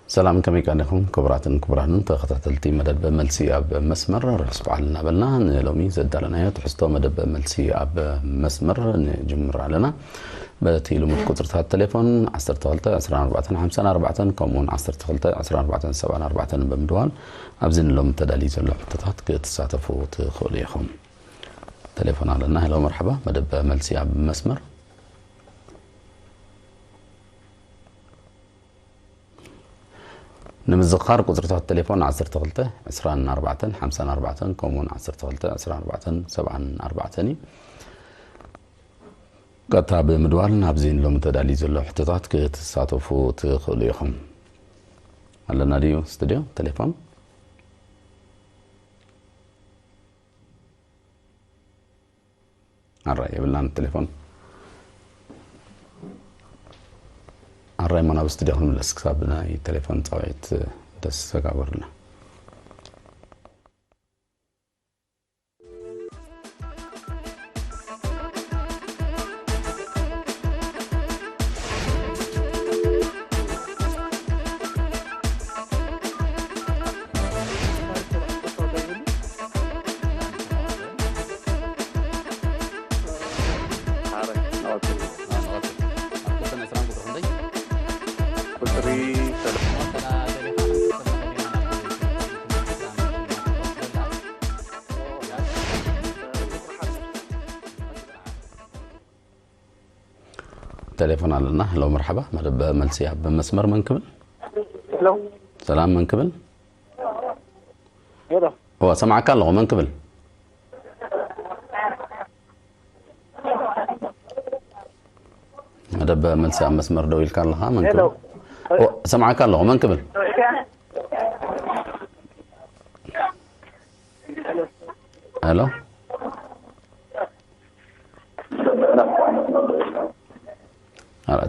ሰላም፣ ከመይ ቀኒኹም ክቡራትን ክቡራንን ተኸታተልቲ መደብ መልሲ ኣብ መስመር? ርሑስ በዓል እናበልና ንሎሚ ዘዳለናዮ ትሕዝቶ መደብ መልሲ ኣብ መስመር ንጅምር ኣለና። በቲ ልሙድ ቁጽርታት ቴሌፎን ዓሰርተ ክልተ ዕስራን ኣርባዕተን ሓምሳን ኣርባዕተን ከምኡውን ዓሰርተ ክልተ ዕስራን ኣርባዕተን ሰብዓን ኣርባዕተን ብምድዋል ኣብዚ ንሎሚ ተዳልዩ ዘሎ ሕቶታት ክትሳተፉ ትኽእሉ ኢኹም። ቴሌፎን ኣለና። ሄሎ፣ መርሓባ፣ መደብ መልሲ ኣብ መስመር። ንምዝኻር ቁጽርታት ቴሌፎን ዓሰርተ ክልተ ዕስራን ኣርባዕተን ሓምሳን ኣርባዕተን ከምኡውን ዓሰርተ ክልተ ዕስራን ኣርባዕተን ሰብዓን ኣርባዕተን እዩ። ቀጥታ ብምድዋል ናብዚ ሎሚ ተዳልዩ ዘሎ ሕቶታት ክትሳተፉ ትኽእሉ ኢኹም። ኣለና ድዩ ስቱድዮ ቴሌፎን? ኣራይ የብልናን ቴሌፎን። ኣራይ እሞ ናብ ስቱድዮ ክንምለስ ክሳብ ናይ ቴሌፎን ጻውዒት ደስ ዘጋብርና። ቁጽሪ ቴሌፎን ኣለና። ሄሎ፣ መርሓባ፣ መደብ መልሲ ኣብ መስመር፣ መን ክብል? ሄሎ። ሰላም፣ መን ክብል? ሄሎ። እዋ፣ ሰማዕካ ኣለኹ፣ መን ክብል? መደብ መልሲ ኣብ መስመር ደው ኢልካ ኣለኻ፣ መን ሄሎ። ክብል? እዋ፣ ሰማዕካ ኣለኹ፣ መን ክብል? ሄሎ።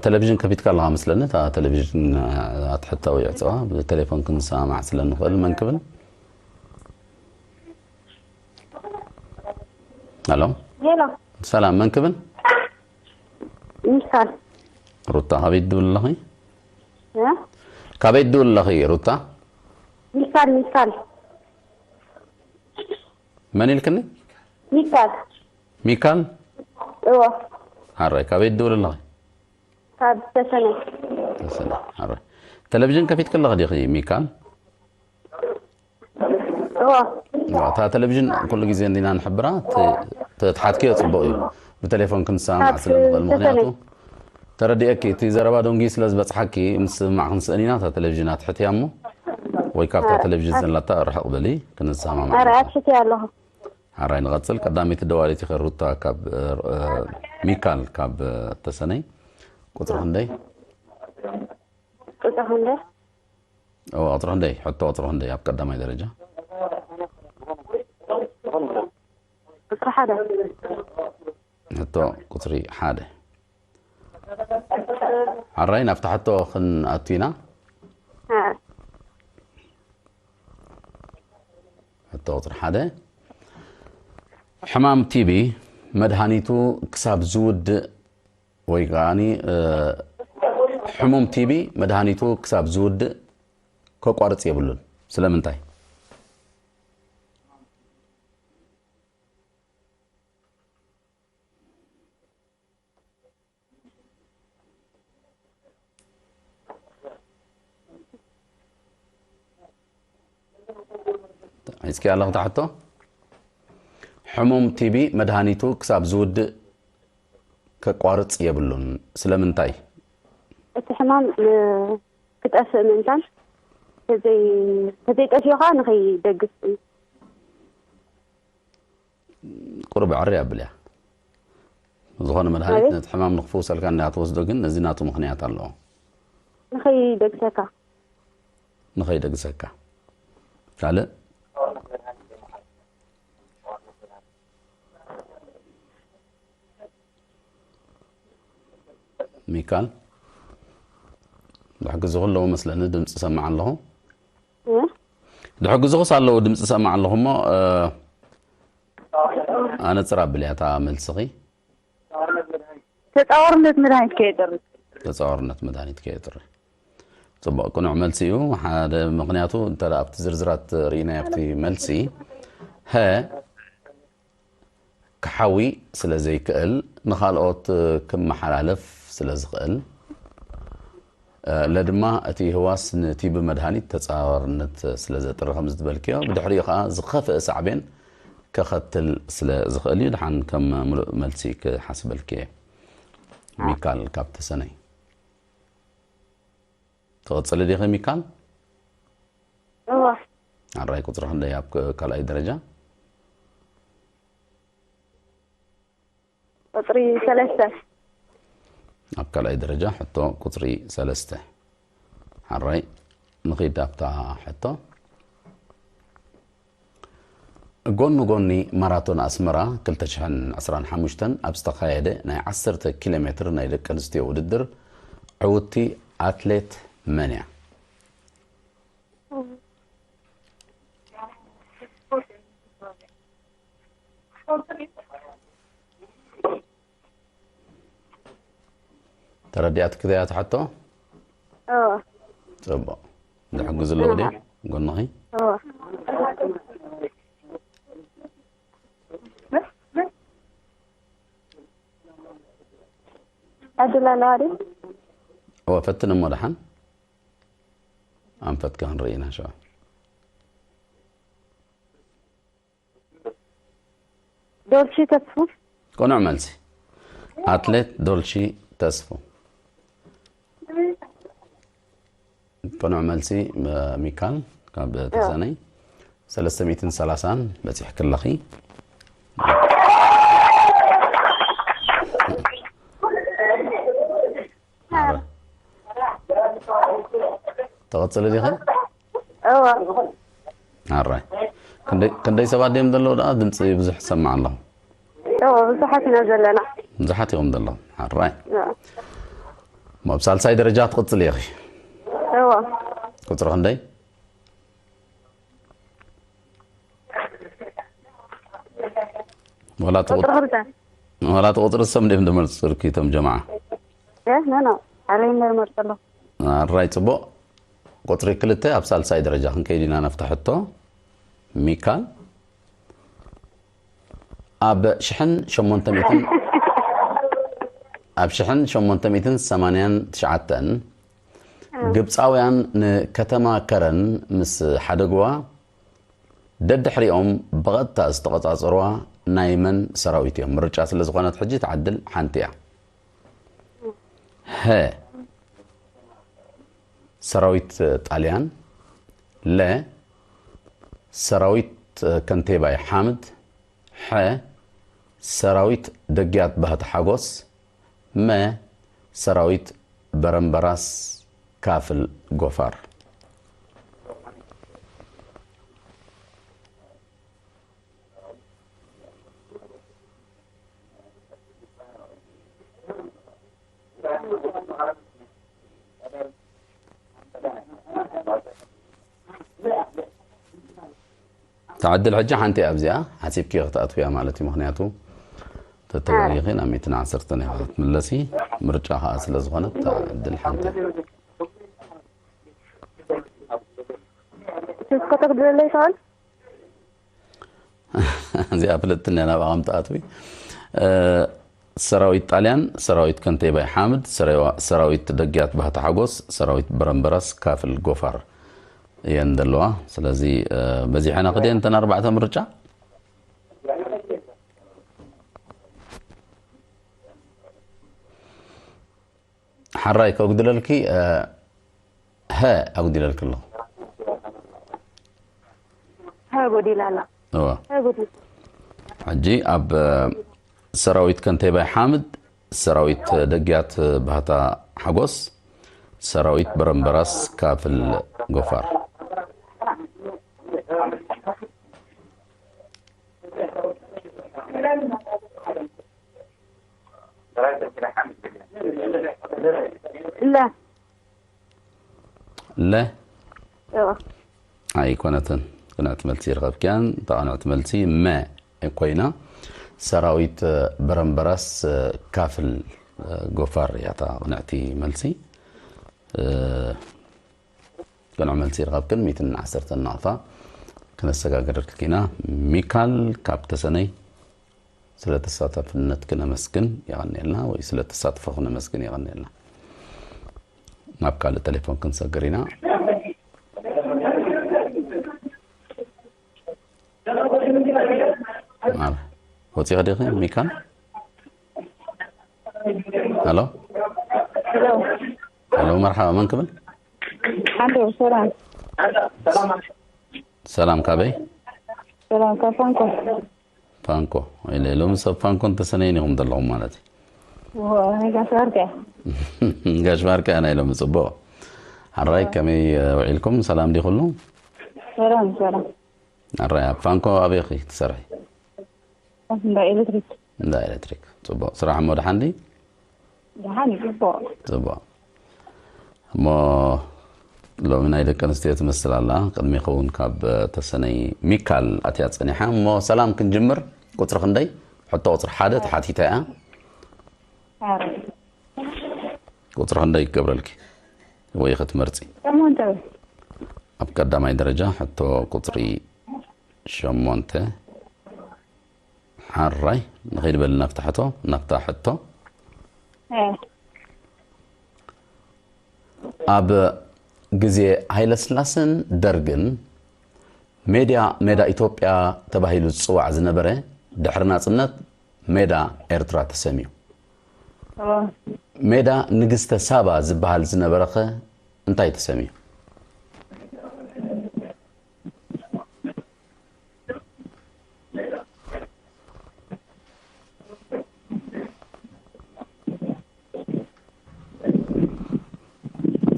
ቴሌቪዥን ከፊትካ ኣለኻ መስለኒ። እታ ቴሌቪዥን ኣትሕተው ይዕፅዋ፣ ብቴሌፎን ክንሰማማዕ ስለ ንኽእል። መን ክብል? ሄሎ። ሄሎ። ሰላም፣ መን ክብል? ሚካል። ሩታ፣ ካበይ ትድውል ኣለኺ? እ? ካበይ ትድውል ኣለኺ ሩታ? ሚካል፣ ሚካል። መን ኢልክኒ? ሚካል። ሚካል? እዎ። ሓራይ፣ ካበይ ትድውል ኣለኺ? ካብ ተሰነ። ተሰነ፣ ሓራይ። ቴሌቪዥን ከፊትኪ ኣለኺ ዲኺ ሚካል? እዎ። እዋ፣ እታ ቴሌቪዥን ኩሉ ግዜ እንዲና ንሕብራ፣ ት-፣ ት-፣ ትሓትክዮ ጽቡቕ እዩ። ብቴሌፎን ክንሰማማዕ ካብ ስለ ንኽእል፣ ምኽንያቱ ተሰነ። ተረዲኤኪ፣ እቲ ዘረባ ደንጉዩ ስለ ዝበጽሓኪ፣ ምስምማዕ ክንስእን ኢና፣ እታ ቴሌቪዥን ኣትሕትያ እሞ፣ ወይ ካብታ ኣረ፣ ቴሌቪዥን ኣረ። ዘላታ ርሕቕ በሊ፣ ክንሰማማዕ ኣረ፣ ንኽእል። ኣትሕትያ ኣለኹ። ሓራይ ንቐጽል። ቀዳመይቲ ደዋሊት ኢኸ ሩታ ካብ፣ እ፣ እ፣ ሚካል ካብ፣ እ፣ ተሰነይ። ቁጽሪ ክንደይ? ቁጽሪ ክንደይ? ኦ፣ ቁጽሪ ክንደይ? ሕቶ ቁጽሪ ክንደይ ኣብ ቀዳማይ ደረጃ? ቁጽሪ ሓደ። ሕቶ ቁጽሪ ሓደ። ሓራይ ናብታ ሕቶ ክንኣቱ ኢና። እ። ሕቶ ቁጽሪ ሓደ። ሕማም ቲቢ መድሃኒቱ ክሳብ ዝውድእ ወይ ከዓኒ፣ እ፣ ሕሙም ቲቢ መድሃኒቱ ክሳብ ዝውድእ ከቋርጽ የብሉን። ስለምንታይ? ሒዝኪ ኣለኹ ትሕቶ። ሕሙም ቲቢ መድሃኒቱ ክሳብ ዝውድእ ከቋርጽ የብሉን። ስለምንታይ? እቲ ሕማም፣ እ፣ ክጠፍእ ምእንታን፣ ተዘይ-፣ ተዘይጠፊኡ ኸዓ ንኸይደግስ እዩ። ቁሩብ ዕሪ ኣብልያ። ዝኾነ መድሃኒት ኣቤት? ነቲ ሕማም ንኽፍውሰልካ እንዳ ትወስዶ፣ ግን ነዚ ናቱ ምኽንያት ኣለዎ። ንኸይደግሰካ። ንኸይደግሰካ። ካልእ? ሚካል? ዝሕግዝኹ ኣለዉ መስለኒ፣ ድምፂ ሰማዕ ኣለኹ። እ? ዝሕግዝኹስ ኣለዉ፣ ድምፂ ሰማዕ ኣለኹ እሞ፣ እ፣ ኣነፅር ኣብልያ እታ መልስኺ። ተጻዋርነት መድሃኒት ከየጥሪ። ተጻዋርነት መድሃኒት ከየጥሪ። ጽቡቕ፣ ቅኑዕ መልሲ እዩ። ሓደ ምኽንያቱ እንተ ደኣ ኣብቲ ዝርዝራት ርኢናዮ ኣብቲ መልሲ፣ ሀ ክሓዊ ስለ ዘይክእል፣ ንኻልኦት ክመሓላለፍ ስለ ዝኽእል፣ ለ ድማ እቲ ህዋስ ንቲቢ መድሃኒት ተጻዋርነት ስለ ዘጥሪ ከም ዝበልክዮ፣ ብድሕሪኡ ከኣ ዝኸፍአ ሳዕቤን ከኸትል ስለ ዝኽእል እዩ። ደሓን ከም ምሉእ መልሲ ክሓስበልክየ። ሚካል ካብ ተሰነይ። ትቕጽሊ ዲኺ ሚካል? እዋ ኣራይ ቁጽሪ ክንደይ ኣብ ክ- ካልኣይ ደረጃ? ቁጽሪ ሰለስተ። ኣብ ካልኣይ ደረጃ ሕቶ ቁጽሪ ሰለስተ። ሓራይ ንኺድ ኣብታ ሕቶ። ጎኒ ጎኒ ማራቶን ኣስመራ ክልተ ሽሕን ዕስራን ሓሙሽተን ኣብ ዝተኻየደ ናይ ዓሰርተ ኪሎ ሜትር ናይ ደቂ ኣንስትዮ ውድድር ዕውትቲ ኣትሌት መን እያ? ተረዲኣትኪ እያ እቲ ሕቶ? እዎ ጽቡቕ። ዝሕግዙ ኣለዉ ድዮም ጎንኺ? እዎ ዕድል ኣለዋ ድዩ? እወ፣ ፈትን እሞ ደሓን ኣንፈትኪ ክንርኢ ኢና ሸዋ። ዶልሺ ተስፉ። ቅኑዕ መልሲ። ኣትሌት ዶልሺ ተስፉ። ቅኑዕ መልሲ። ሚካል ካብ ተሰነይ ሰለስተ ሚእትን ሰላሳን በጺሕኪ ኣለኺ። ተቐጽሊ ዲኺ? እዎ ኣራይ ክንደይ ክንደይ ሰባት ድዮም ዘለዉ ደኣ? ድምፂ ብዙሕ ይሰማዕ ኣለኹ። እዎ ብዙሓት ኢና ዘለና። ብዙሓት ኢኹም ዘለኹም። ኣራይ እዎ እሞ ኣብ ሳልሳይ ደረጃ ትቕፅሊ ኢኺ። እዎ ቁፅሪ ክንደይ? ወላ እቲ ቁፅሪ ቁፅ- ክልተ። ወላ እቲ ቁፅሪ ሰም ድዮም ዝመርፅልኪ እቶም ጀማዓ? እ ኖ ኖ ኣበይ እምበር መርፀ ኣለኹ። ኣራይ ፅቡቕ። ቁፅሪ ክልተ ኣብ ሳልሳይ ደረጃ ክንከይድ ኢና ናብታ ሕቶ። ሚካል ኣብ ሽሕን ሸሞንተ ሚእትን ኣብ ሽሕን ሸሞንተ ሚእትን ሰማንያን ትሽዓተን ግብፃውያን ንከተማ ከረን ምስ ሓደግዋ ደድሕሪኦም ብቐጥታ ዝተቐፃፀርዋ ናይ መን ሰራዊት እዮም? ምርጫ ስለ ዝኾነት ሕጂ ትዓድል ሓንቲ እያ። ሀ ሰራዊት ጣልያን፣ ለ ሰራዊት ከንቴባይ ሓምድ፣ ሐ ሰራዊት ደግያት ባህቲ ሓጎስ፣ መ ሰራዊት በረምበራስ ካፍል ጎፋር። ትዓድል ሕጂ ሓንቲ እያ ኣብዚኣ ሓሲብኪ ክትኣትውያ ማለት እዩ። ምክንያቱ ተተወዲኺ ናብ ሚእትን ዓሰርተን ኢኻ ክትምለሲ፣ ምርጫ ከዓ ስለ ዝኾነት እታ ዕድል ሓንቲ እያ። ስልኪ ክትደውለለይ ይኽእል? እዚኣ ፍልጥቲ እያ ናብኣ ከም ትኣትዊ። ሰራዊት ጣልያን፣ ሰራዊት ከንቴባይ ሓምድ፣ ሰራዊት ደግያት ባህታ ሓጎስ፣ ሰራዊት በረምበራስ ካፍል ጎፋር እየን ዘለዋ። ስለዚ በዚሐና ክደን እተን ኣርባዕተ ምርጫ። ሓራይ ከጉድለልኪ፣ ሀ ኣጉዲለልኪ ኣለኹ። ሀ ጎዲላ ኣላ። እወ። ሀ ጎዲላ። ሕጂ ኣብ ሰራዊት ከንቴባይ ሓምድ፣ ሰራዊት ደግያት ባህታ ሓጎስ፣ ሰራዊት በረምበራስ ካፍል ጎፋር። ለ ለ እወ። ኣይኮነትን። ቅንዕቲ መልሲ ይረኸብክያን። እታ ቅንዕቲ መልሲ መ ኮይና፣ ሰራዊት በረምበራስ ካፍል ጎፋር እያ እታ ቅንዕቲ መልሲ። ቅንዕ መልሲ ይረኸብክን ሚእትን ዓሰርተን ናቕፋ ክነሰጋግረልኪ ኢና። ሚካል ካብ ተሰነይ ስለ ተሳታፍነት ክነመስግን የቐንየልና፣ ወይ ስለ ተሳትፎ ክነመስግን የቐንየልና። ናብ ካልእ ቴሌፎን ክንሰግር ኢና። ማር፣ ወፂኺ ዲኺ ሚካል? ሄሎ? ሄሎ። ሄሎ፣ መርሓባ፣ መን ክብል? ሓንዶ፣ ሰላም። ሰላም፣ ካበይ? ሰላም፣ ካብ ፋንኮ። ፋንኮ። ኢለ፣ ሎሚ ሰብ ፋንኮን ተሰነይን ኢኹም ዘለኹም ማለት እዩ። ዎ፣ ናይ ጋሽ ባርካ። ጋሽ ባርካ ናይ ሎሚ ጽቡቕ። ሓራይ፣ ከመይ፣ እ፣ ውዒልኩም? ሰላም ድዩ ኩሉ? ሰላም፣ ሰላም። ኣራይ፣ ኣብ ፋንኮ ኣበይ ኢኺ ትሰርሒ? እንዳ ኤሌክትሪክ። እንዳ ኤሌክትሪክ። ጽቡቕ። ስራሕ እሞ ደሓን ድዩ? ደሓን እዩ፣ ጽቡቕ። ጽቡቕ። እሞ ሎሚ ናይ ደቂ ኣንስትዮ ትመስል ኣላ። ቅድሚኺ እውን ካብ ተሰነይ ሚካል ኣትያ ጸኒሓ። እሞ ሰላም ክንጅምር፣ ቁጽሪ ክንደይ? ሕቶ ቁጽሪ ሓደ ተሓቲታ እያ። ኣረ። ቁጽሪ ክንደይ ክገብረልኪ? ወይ ክትመርጺ? ሸሞንተ። ኣብ ቀዳማይ ደረጃ ሕቶ ቁጽሪ ሸሞንተ። ሓራይ፣ ንኸይድ በል ናብታ ሕቶ፣ ናብታ ሕቶ። እ። ኣብ ግዜ ሃይለስላሰን ደርግን ሜዳ፣ ሜዳ ኢትዮጵያ ተባሂሉ ዝጽዋዕ ዝነበረ፣ ድሕሪ ናጽነት ሜዳ ኤርትራ ተሰምዩ። እ። ሜዳ ንግስተ ሳባ ዝበሃል ዝነበረኸ እንታይ ተሰምዩ?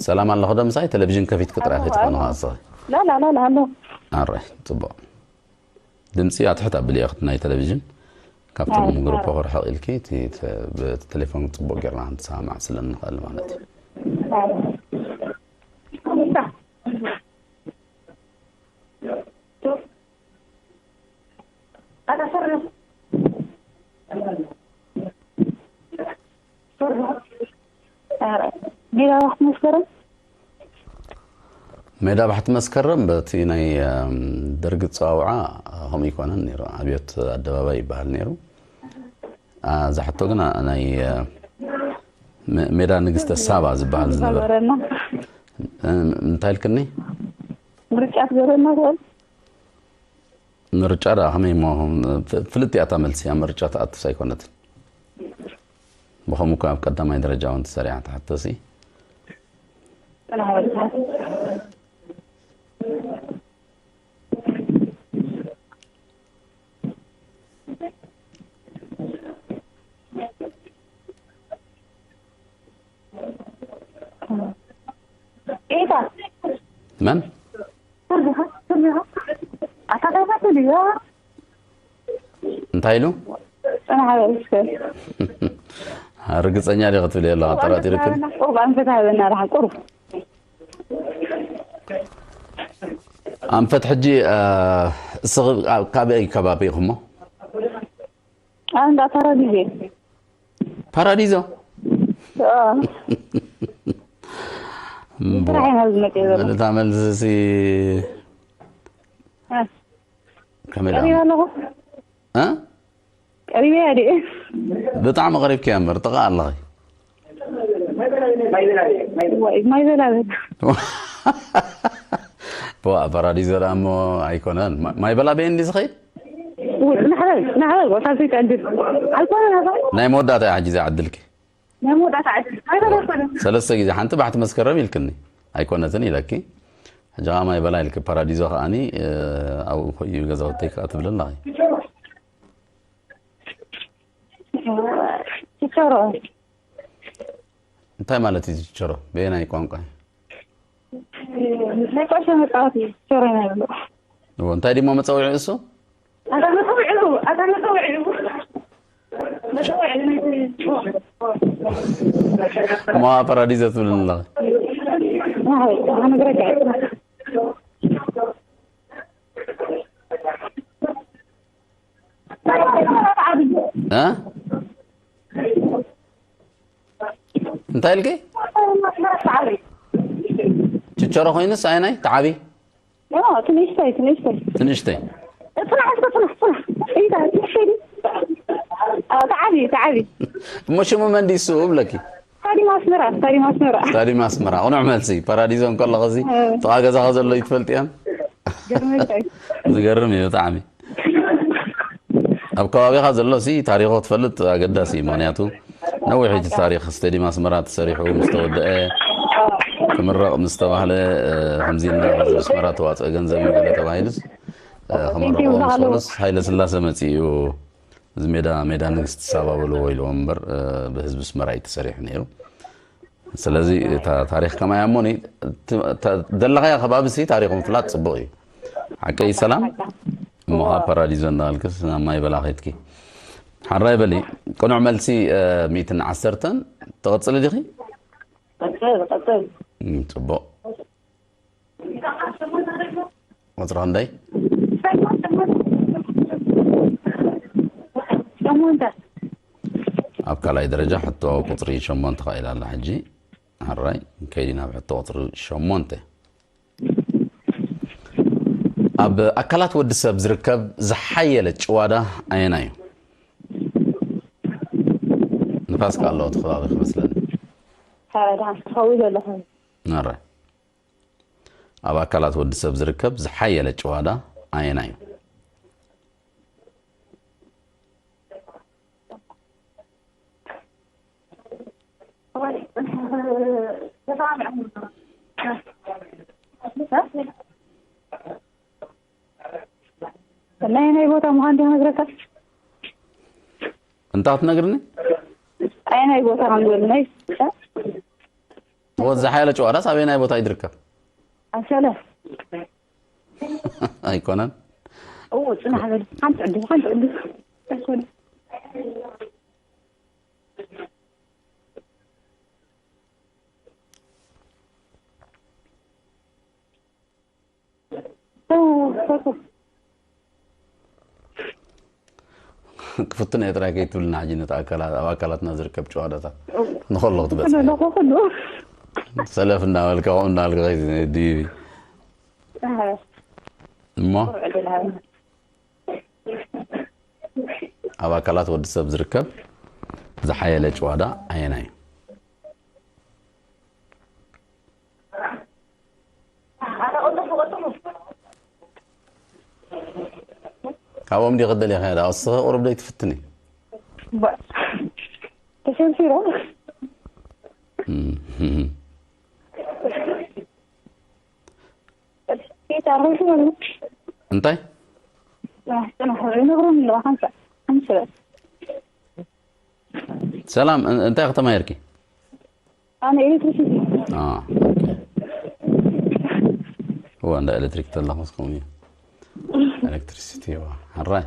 ሰላም ኣለኹ ዶ ምሳይ? ቴሌቪዥን ከፊትኪ ጥራይ ኣለኹ፣ ከይትኾኒ ኣለኹ። ከኣ ንስኺ። ላ፣ ላ፣ ላ፣ ላ፣ ኣለኹ። ኣረ፣ ጽቡቕ። ድምጺ ኣትሕት ኣብልዮ፣ ናይ ቴሌቪዥን። ካብቶም ኣይ፣ ግሩፕ ኣረ። ክርሕቕ ኢልኪ፣ እቲ ተ-፣ ብቴሌፎን ጽቡቕ ጌርና ክንሰማማዕ ስለ እንኽእል ማለት እዩ። ኣረ። ሜዳ ባሕቲ መስከረም? ሜዳ ባሕቲ መስከረም በቲ ናይ፣ እም፣ ደርጊ ኣጸዋውዓ ከምኡ ኣይኮነን ነይሩ። ኣብዮት ኣደባባይ ይበሃል ነይሩ። አ፣ እዛ ሕቶ ግን ናይ፣ እ፣ መ-፣ ሜዳ ንግስተ ሳባ ዝበሃል ዝነበረ። ትገብረና። እ፣ እንታይ ኢልክኒ? ምርጫ ትገብረና ትኽእል? ምርጫ ደኣ ከመይ እሞ፣ ፍ-፣ ፍልጥቲ እያ እታ መልሲ፣ ኣብ ምርጫ ትኣቱስ ኣይኮነትን። ብኸምኡ እኳ ኣብ ቀዳማይ ደረጃ እውን ተሰሪዓ እታ ሕቶሲ። ጽናሕ በልካ። ኤታ። መን? ስርግኻ፣ ስርግኻ። ኣታ እንታይ ትብል እያ? እንታይ ኢሉ? ጽናሕ በል እስከ። ርግጸኛ ዲኺ ክትብሊ ኣለኻ? ቁሩብ ኣንፈት ጠራጢርክን? ሃበና፣ ቁሩብ ኣንፈት ሃበና ደሓን፣ ቁሩብ። ኣንፈት ሕጂ፣ እ፣ እስኺ ኣብ፣ ካበይ ከባቢ ኢኹሞ? ኣብ እንዳ ፓራዲዞ። ፓራዲዞ? ኣዎ። እምቦ። ስራሕ ኢና ዝመጽእ ዘሎ። እታ መልስሲ እ። ከመይ ደኣ? ቀሪበ ኣለኹ። እ? ቀሪበ እያ ድየ? ብጣዕሚ ቀሪብኪ እያ እምበር፣ ጥቓ ኣለኺ። ዋይ፣ ማይ በላ በል። ዋ፣ ፓራዲዞ ደኣ እሞ ኣይኮነን። ማ-፣ ማይ በላ በየን ድዩ ዝኸይድ? ውይ፣ ናሕበል፣ ናሕበል፣ ቦታ ዘይትዕድል። ኣይኮነን፣ ኣይኮነን። ናይ መወዳእታ እያ ሕጂ እዛ ዕድልኪ። ናይ መወዳእታ ዕድል። ማይ በላ ኣይኮነን። ሰለስተ ግዜ፣ ሓንቲ ባሕቲ መስከረም ኢልክኒ። ኣይኮነትን ኢለኪ። ሕጂ ኸዓ ማይ በላ ኢልኪ። ፓራዲዞ ኸዓኒ፣ እ፣ ኣብኡ እዩ ገዛውተይ ከኣ ትብሊ ኣለኺ። ችቸሮ። እንታይ ማለት እዩ ችቸሮ? በየናይ ቋንቋ? ናይ ቁዕሾ መጻወቲ ችቸሮ ኢና ንብሎ። እዎ፣ እንታይ ድሞ መጸውዒ እሱ? ኣታ መጸውዒ፣ ኣታ መጸውዒ። መጸውዒ ናይ ማ ፓራዲዞ ትብልን ኣለኻ? ዋው፣ ኣነ ግራ ጋር። እ? እንታይ ኢልኪ? ችቸሮ ኮይኑስ ኣየናይ? ተዓቢ? ትንሽተይ ትንሽተይ ትንሽተይ። ጽናሕ እስከ ጽናሕ ጽናሕ ኢታ ትንሽተይ። ተዓቢ ተዓቢ። እሞ ሽሙ መን ድዩ እሱ እብለኪ? ስታዲም ኣስመራ ስታዲም ኣስመራ። ስታዲም ኣስመራ። ቅኑዕ መልሲ። ፓራዲዞ እንከለኹ እዚ ጥቓ ገዛኻ ዘሎ ይትፈልጥያን? ገርመልካይ። ዝገርም እዩ ብጣዕሚ። ኣብ ከባቢኻ ዘሎ ሲ ታሪኹ ክትፈልጥ ኣገዳሲ እዩ። ምኽንያቱ ነዊሕ እቲ ታሪኽ ስቴዲየም ኣስመራ ተሰሪሑ ምስ ተወደአ፣ ክምረቕ ምስ ተባህለ፣ ከምዚ ኢልና ህዝቢ ኣስመራ ተዋፅኦ ገንዘብ እዩ ገለ ተባሂሉስ፣ ክምረቑ ምስ በሉስ ሃይለ ስላሰ መፂኡ እዩ። እዚ ሜዳ ሜዳ ንግስቲ ሳባ በልዎ ኢልዎም እምበር፣ ብህዝቢ ኣስመራ እዩ ተሰሪሑ ነይሩ። ስለዚ እታ ታሪኽ ከማይ ኣሞኒ፣ ዘለኻዮ ከባቢ ሲ ታሪኹ ምፍላጥ ፅቡቕ እዩ። ሓቀይ ሰላም። እሞ ኸዓ ፓራዲዞ እንዳበልክስ ናብ ማይ በላ ኸይድኪ። ሓራይ በሊ። ቅኑዕ መልሲ ሚእትን ዓሰርተን። ትቕፅሊ ዲኺ? ቀጽል ቀጽል። ጽቡቕ። ቁፅሪ ክንደይ? ሸሞንተ። ኣብ ካልኣይ ደረጃ ሕቶ ቁፅሪ ሸሞንተ ኸኢላ ኣላ ሕጂ። ሓራይ ከይዲ ናብ ሕቶ ቁፅሪ ሸሞንተ። ኣብ ኣካላት ወዲ ሰብ ዝርከብ ዝሓየለ ጭዋዳ ኣየናይ እዩ? ንፋስ ከ ኣለዎ እቲ ከባቢ ክመስለኒ። ሓራይ ደሓን ትኸውል ዘለኹ። ኣረ ኣብ ኣካላት ወዲ ሰብ ዝርከብ ዝሓየለ ጭዋዳ ኣየናይ እዩ? ናይ ናይ ቦታ ምዃን ዲኻ ነግረካ? እንታይ ክትነግርኒ? ኣይ ናይ ቦታ ከም ዘሎ ናይ ወ ዝሓየለ ጭዋዳስ ኣበየናይ ቦታ እዩ ዝርከብ? ኣሰለ ኣይኮነን። እዎ ጽናሕ በል ሓንቲ ዕድል ሓንቲ ዕድል ኣይኮነ ክፍትን እየ ጥራይ ከይትብልና ሕጂ ነቲ ኣካላት ኣብ ኣካላትና ዝርከብ ጭዋዳታት ንኸሎ ክትበፅሕ ለኮ ኩሉ ሰለፍ እንዳበልካ ከምኡ እንዳበልካ ከይትድይቢ እሞ ኣብ ኣካላት ወዲ ሰብ ዝርከብ ዝሓየለ ጭዋዳ ኣየናይ እዩ? ካብኦም ዲ ክደል ኢኻ ዳ እስኸ ቁሩብ ደይ ትፍትኒ ተሸንፊሮ እንታይ ሰላም እንታይ ከተማየርኪ ኣነ ኤሌክትሪሲቲ እዋ እንዳ ኤሌክትሪክ ተላኹስ ከምኡ እዩ ኤሌክትሪሲቲ እዋ ሓራይ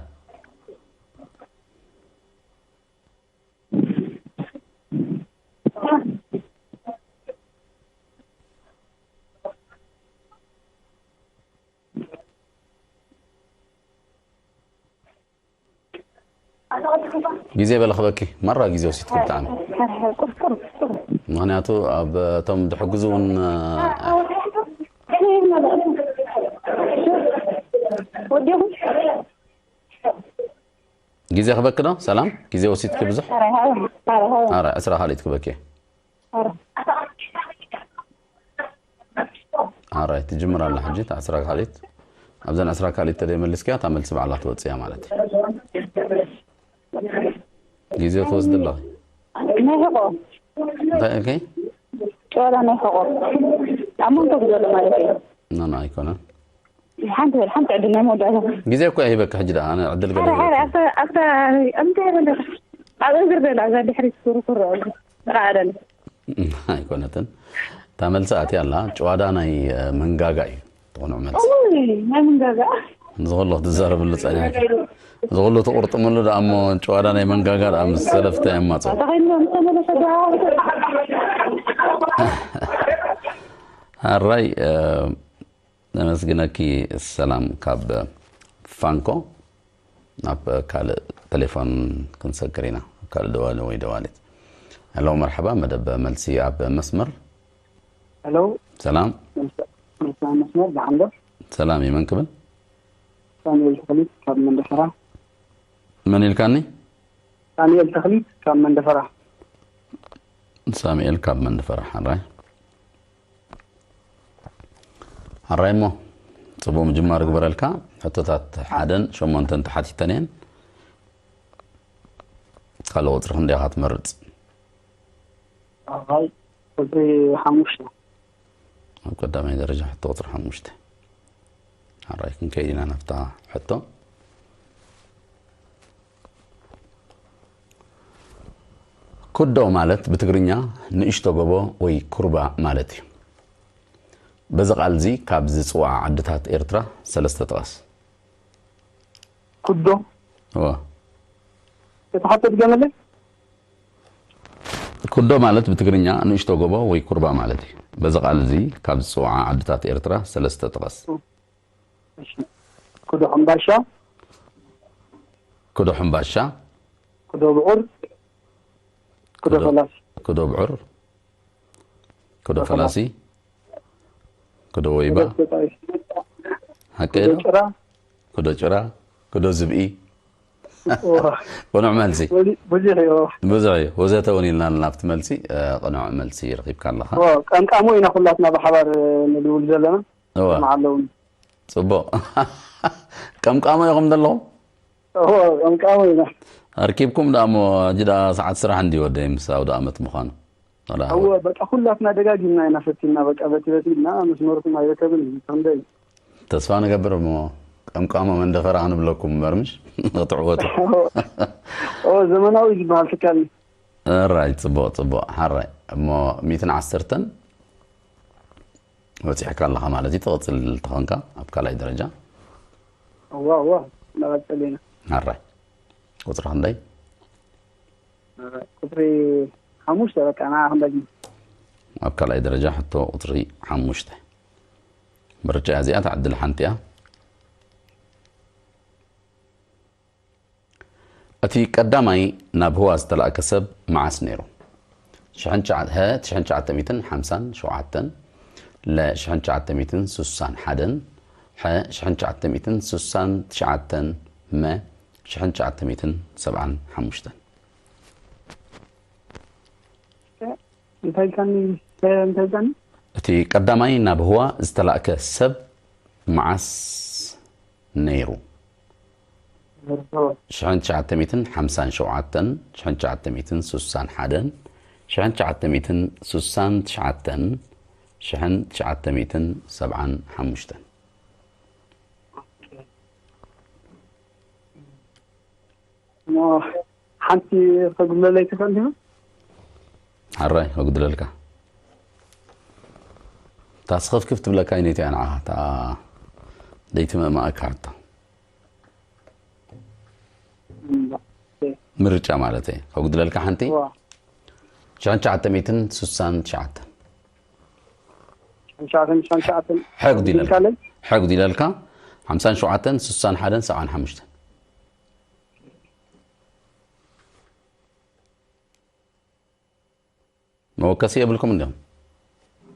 ግዜ በለ ክበኪ ማራ ግዜ ወሲድኩ ብጣዕሚ ምክንያቱ ኣብ እቶም ድሕግዙ እውን ግዜ ክበኪ ዶ ሰላም ግዜ ወሲድኪ ብዙሕ ኣረ ዕስራ ካልኢት ክበኪ ኣራይ ትጅምር ኣላ ሕጂ እታ ዕስራ ካልኢት ኣብዘን ዕስራ ካልኢት ተደይ መሊስኪያ እታ መልሲ ባዕላ ትወፅያ ማለት እዩ ግዜ ትወስድ ኣለኺ ናይ ሕቆ እንታይ ኢልኪ ጨዋታ ናይ ሕቆ ኣብ መንጎ ዘሎ ማለት እዩ ኖ ኖ ኣይኮነን ሓንቲ በል ሓንቲ ዕድል ናይ መወዳእታ ግዜ እኮ ሂበካ ሕጂ ደኣ ኣነ ዕድል ገለ ሓረ ሓረ ኣብታ ኣብታ እንታይ በለካ ኣብ እግር ዘላ እዛ ድሕሪት ኩርኩር ዝኸኣለኒ ኣይኮነትን እታ መልሲ ኣትያ ኣላ ጭዋዳ ናይ መንጋጋ እዩ ትኾንዑ መልሲ ናይ መንጋጋ ንዝኸሎ ክትዛረብሉ ፀኒሕኪ ዝኸሎ ትቁርጥምሉ ደኣ እሞ ጭዋዳ ናይ መንጋጋ ደኣ ምስ ሰለፍተ የማፅኦ ተኸይድና ዝተመለሰ ኣራይ ነመስግነኪ ሰላም ካብ ፋንኮ ናብ ካልእ ቴሌፎን ክንሰግር ኢና ካልእ ደዋሊ ወይ ደዋሊት ሄሎ መርሓባ መደብ መልሲ ኣብ መስመር ሄሎ ሰላም መስመር ዝሓንደር። ሰላም እዩ፣ መን ክብል? ሳሙኤል ተኽሊት ካብ መንደፈራ። መን ኢልካኒ? ሳሙኤል ተኽሊት ካብ መንደፈራ። ሳሙኤል ካብ መንደፈራ። ሓራይ፣ ሓራይ እሞ፣ ጽቡቕ ምጅማር ግበረልካ። ሕቶታት ሓደን ሸሞንተን ተሓቲተን እየን። ካልእ ቁጽሪ ክንደይ ኢኻ ትመርጽ? ኣይ፣ ቁጽሪ ሓሙሽተ። ኣብ ቀዳማይ ደረጃ ሕቶ ቁጽሪ ሓሙሽተ። ሓራይ፣ ክንከይድ ኢና ናብታ ሕቶ። ኩዶ ማለት ብትግርኛ ንእሽቶ ጎቦ ወይ ኩርባ ማለት እዩ። በዚ ቃል እዚ ካብ ዝጽውዓ ዓድታት ኤርትራ ሰለስተ ጥቐስ። ኩዶ? እወ። እቲ ሓቶ ድገመለይ? ኩዶ ማለት ብትግርኛ ንእሽቶ ጎቦ ወይ ኩርባ ማለት እዩ። በዚ ቃል እዚ ካብ ዝጽውዓ ዓድታት ኤርትራ ሰለስተ ጥቐስ። እሺ። ኩዶ ሕምባሻ። ኩዶ ሕምባሻ። ኩዶ ብዑር። ኩዶ ኩዶ ፈላሲ። ኩዶ ብዑር። ኩዶ ኩዶ ፈላሲ። ፈላሲ። ኩዶ ወይባ። ኩዶ ተጣይ። ሓቂ ኩዶ ዶ? ጭራ። ኩዶ ጭራ። ኩዶ ዝብኢ። ዋ። ቅኑዕ መልሲ። ብዙ-፣ ብዙሕ እዩ። ብዙሕ እዩ። ወዘተ እውን ኢልና ኣለና ኣብቲ መልሲ፣ እ፣ ቅኑዕ መልሲ ረኺብካ ኣለኻ። ዋ፣ ቀምቃሞ ኢና ኩላትና ብሓባር፣ እ፣ ንድውል ዘለና። እወ። ይሰምዓ ኣለዉ። ጽቡቕ። ቀምቃሞ ኢኹም ዘለኹም? እወ፣ ቀምቃሞ ኢና። ኣርኪብኩም ደኣ እሞ፣ ሕጂ ደኣ ሰዓት ስራሕ እንድዩ ወደይ፣ ምስ ኣውደ ኣመት ምዃኑ። ወላ እወ፣ በቃ ኩላትና ደጋጊምና ኢና ፈቲንና፣ በቃ በቲ በቲ ኢልና መስመርኩም ኣይርከብን እዩ፣ ክንደይ? ተስፋ ንገብር እሞ፣ ቀምቃሞ መንደፈራ ክንብለኩም እምበር ምሽ ክትዕወቱ። እወ፣ ዘመናዊ ዝበሃል ትካል እዩ። እራይ፣ ጽቡቕ፣ ጽቡቕ፣ ሓራይ። እሞ ሚእትን ዓሰርተን በጺሕካ ኣለኻ ማለት እዩ፣ ትቕጽል ተኾንካ ኣብ ካልኣይ ደረጃ። እዋ፣ እዋ፣ ንቐጽል ኢና። ኣራይ። ቁጽሪ ክንደይ? ቁጽሪ ሓሙሽተ፣ በቃ፣ ንዓ ክንደግም። ኣብ ካልኣይ ደረጃ ሕቶ ቁጽሪ ሓሙሽተ። ምርጫ እዚኣ ትዕድል ሓንቲ እያ። እቲ ቀዳማይ ናብ ህዋ ዝተላእከ ሰብ መዓስ ነይሩ? ሽሕን ትሽዓ-፣ ሀ፣ ትሽሕን ትሽዓተ ሚእትን ሓምሳን ሸውዓተን፣ ለ፣ ሽሕን ትሽዓተ ሚእትን ስሳን ሓደን፣ ሐ፣ ሽሕን ትሽዓተ ሚእትን ስሳን ትሽዓተን፣ መ፣ ሽሕን ትሽዓተ ሚእትን ሰብዓን ሓሙሽተን። እንታይ ኢልካኒ? እንታይ ኢልካኒ? እቲ ቀዳማይ ናብ ህዋ ዝተላእከ ሰብ መዓስ ነይሩ? ሽሕን ትሽዓተ ሚእትን ሓምሳን ሸውዓተን፣ ሽሕን ትሽዓተ ሚእትን ስሳን ሓደን፣ ሽሕን ትሽዓተ ሚእትን ስሳን ትሽዓተን፣ ሽሕን ትሽዓተ ሚእትን ሰብዓን ሓሙሽተን። እሞ ሓንቲ ከጉድለለይ ትኽእል ዲኻ? ሓራይ፣ ከጉድለልካ። እታ ስኽፍክፍ ትብለካ ኣይነይቱ እያ ንዓኻ፣ እታ ደይትምእማኣካ ሕቶ። እምባ። ምርጫ ማለት እየ። ከጉድለልካ ሓንቲ? እዋ። ሽሕን ትሽዓተ ሚእትን ስሳን ትሽዓተን። ሽሕን ትሽዓተ ሚእትን ስሳን ትሽዓተን። ሕጉድ ኢለልካ። ከጉድለልካ? ሕጉድ ኢለልካ። ሓምሳን ሸውዓተን፣ ስሳን ሓደን፣ ሰብዓን ሓሙሽተን። መወከሲ የብልኩም እንዲኹም?